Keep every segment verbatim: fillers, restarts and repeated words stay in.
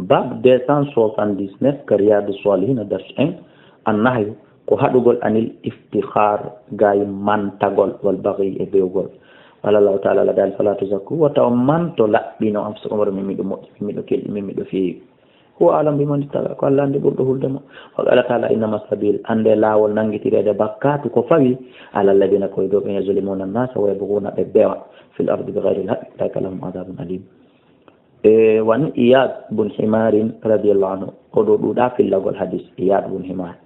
Bab deux cent soixante-dix-neuf, ka Riyadu Salihina, dars un, annahyu, ko haɗugol anil iftikhar, gayi mantagol, wal baghi, e bewgol. Qala Allahu ta'ala, Allah daali, fala tuzakku, wota on manto laɓɓino anfusakum, hoore mon, min miɗo moƴƴi, min miɗo kelɗi, min miɗo feewi. Huwa a'lamu biman ittaqa, ko Allah anndi ɓurɗo hulde mo. Wa qala ta'ala, innama sabil, annde laawol nanngitireede bakkaatu ko fawi, ala alladhina, ko e dow ɓen, yazlimuna annasa, wa yabghuna, ɓe bewa, fil ardi bighayri alhaqqi, ulaika lahum adhabun alim. E, wani Iyad bun Himarin radiyallahu anhu, o ɗo ɗuuɗa fillagol hadis, Iyad bun Himar.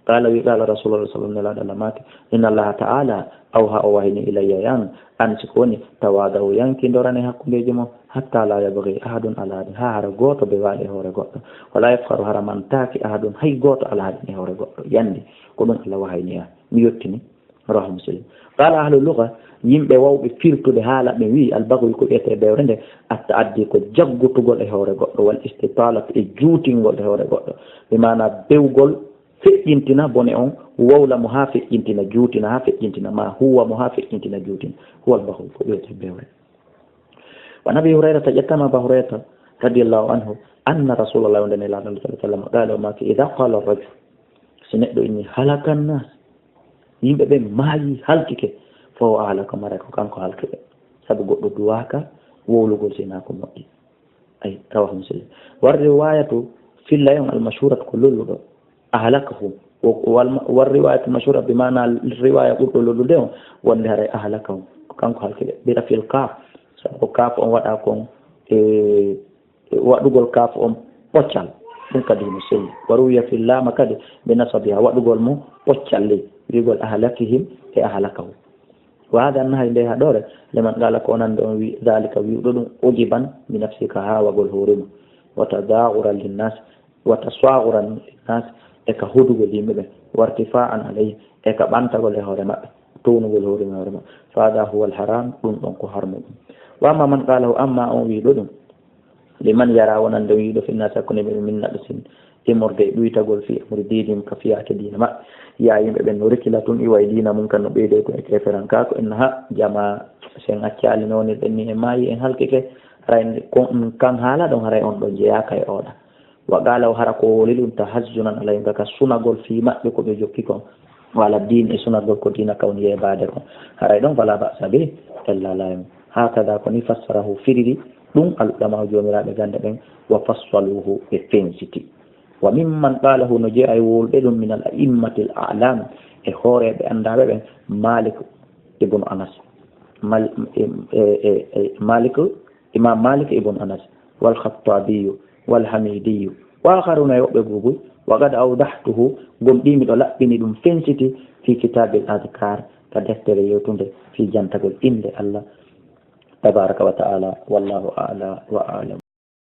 Qala, wi, qala Rasulullah sallallahu alaihi wasallam, Nelaɗo Allah maaki, inna Allaha ta'ala awha, o wahini, ilayya, yan, an, si ko woni, tawadaw, yankindorane hakkundeji mon, hatta la yabghi ahadun ala ahadin, ha hara gooto bewaali e hoore goɗɗo, wala yafkharu, hara mantaaki, ahadun, hay gooto, ala ahadin, e hoore goɗɗo. Yandi, ko ɗum Allah wahayni an. Mi yottini. Rawahu Muslim. Qala ahlu lugha, yimɓe wawɓe firtude haala ɓe wi, al-baghyu, ko wiyetee bewre nde, at-ta'addi, ko jaggutugol e hoore goɗɗo, wal istitalatu, e juutingol e hoore goɗɗo. Bi maana bewgol, feƴƴintina bone on, wowla mo haa feƴƴintina, juutina haa feƴƴintina, ma huwa mo haa feƴƴintina, juutina. Huwa al-baghyu, ko wiyetee bewre. Wa an Abi Hurayrata, ƴettama Abu Hurayrata radiyallahu anhu, anna Rasulallah, wonde Nelaaɗo sallallahu alaihi wasallam, qala, o maaki, idha qala ar-rajul, si neɗɗo inni, halaka an-nas, yimɓe ɓen maayi, halkike, fa huwa ahlakahum, haray ko kanko halki ɓe. Sabu goɗɗo duwaaka wowlugol si hinaa ko moƴƴi. Ay, rawahu Muslim. War riwayatu, fillay on, al-mashhurat, ko lolluɗo, ahlakahum. Wo, wal, war riwayatu mashhura bi maana riwaya ɓurɗo lollude on, wonde haray ahlakahum, ko kanko halki ɓe. Bi raf'il kaf, sabu ko kaf on waɗa kon, e, waɗugol kaf on poccal, ɗum kadi hino selli. Wa ruwiya fil laama kadi bi nasabiha, waɗugol mo poccal ley, wi'ugol ahlakihim e ahlakahum. Wa hada nahyi, nde haɗore, liman qala, ko onande on wi, dhalika, wi'uɗo ɗum, ujiban bi nafsi, ka haawagol hoore mum, wa tadaghuran linnas, wa tasaghuran linnas, e ka hodugol yimɓe ɓen, wa irtifa'an alayhim, e ka ɓantagol e hoore maɓɓe, townugol hoore mum e hoore maɓɓe. Fa hada huwa al-haram, ɗum ɗon ko harmuɗum. Wa amma man qalahu, amma on wi'uɗo ɗum, liman yara, wonande on wi'uɗo, fi nnas, hakkunde yimɓe ɓen, min naqsin, immorde e ɗuytagol, fi amri dinihim, ka fiyaake diina maɓɓe. Yi'a yimɓe ɓen no rikila tun, iwa e diina mum kan, no ɓeydoy tun e keeferankaaku, innaha, jamaa, si en accaali no wonirɗen ni, en maayi, en halkike, haray ko, kan haala ɗon, haray on ɗon jeyaaka e oɗa. Wa qala, o hara ko wowli ɗum, tahazzunan alayhim, ka sunagol fii maɓɓe ko ɓe jokki kon. Wa ala din, e sunagol ko diina kan woni yeebaade kon. Haray ɗon, fala ba'sa bih, ella laayi mo. Hakada, ko ni fassarahu, firiri ɗum, al ulama, joomiraaɓe gannde ɓen, wa fassaluhu, ɓe fensiti. Wa mimman qalahu, no jeyaa e wowluɓe ɗum, min al a'immatil a'lam, e hooreeɓe anndaaɓe ɓen, Malik ibn Anas. Mal-, e, e, e, e, Malik Imam Malik ibn Anas, wal Khattabiyu, wal Hamidiyu, wa akharuna, e woɓɓe goo buy, wa qad awdahtuhu, gomɗii miɗo laɓɓini ɗum fensiti, fi kitabil adhkar, ka deftere yewtunde fi jantagol innde Allah, tabaraka wa ta'ala, wallahu a'la wa a'lam.